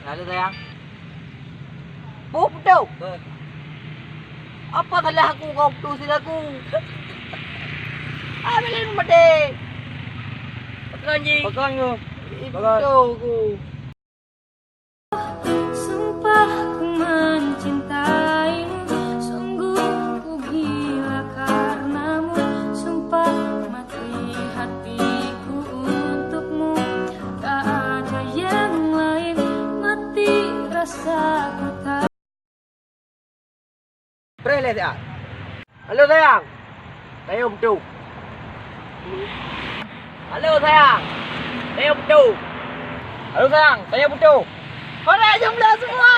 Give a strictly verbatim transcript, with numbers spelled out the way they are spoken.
Halo sayang. Puh putu. Apa salah aku kau putus aku? Ah, beli mati. Pekan ji. Pekan tu. Pekan. Putu aku. Sumpah ku mencintaimu, sungguh ku gila karenamu. Sumpah mati hatiku untukmu, tak ada yang lain, mati rasa ku tak. Preh lé siat. Halo sayang. Tayong putu. Halo sayang. Tayong putu. Halo sayang, tayong putu. Hore jomblo semua.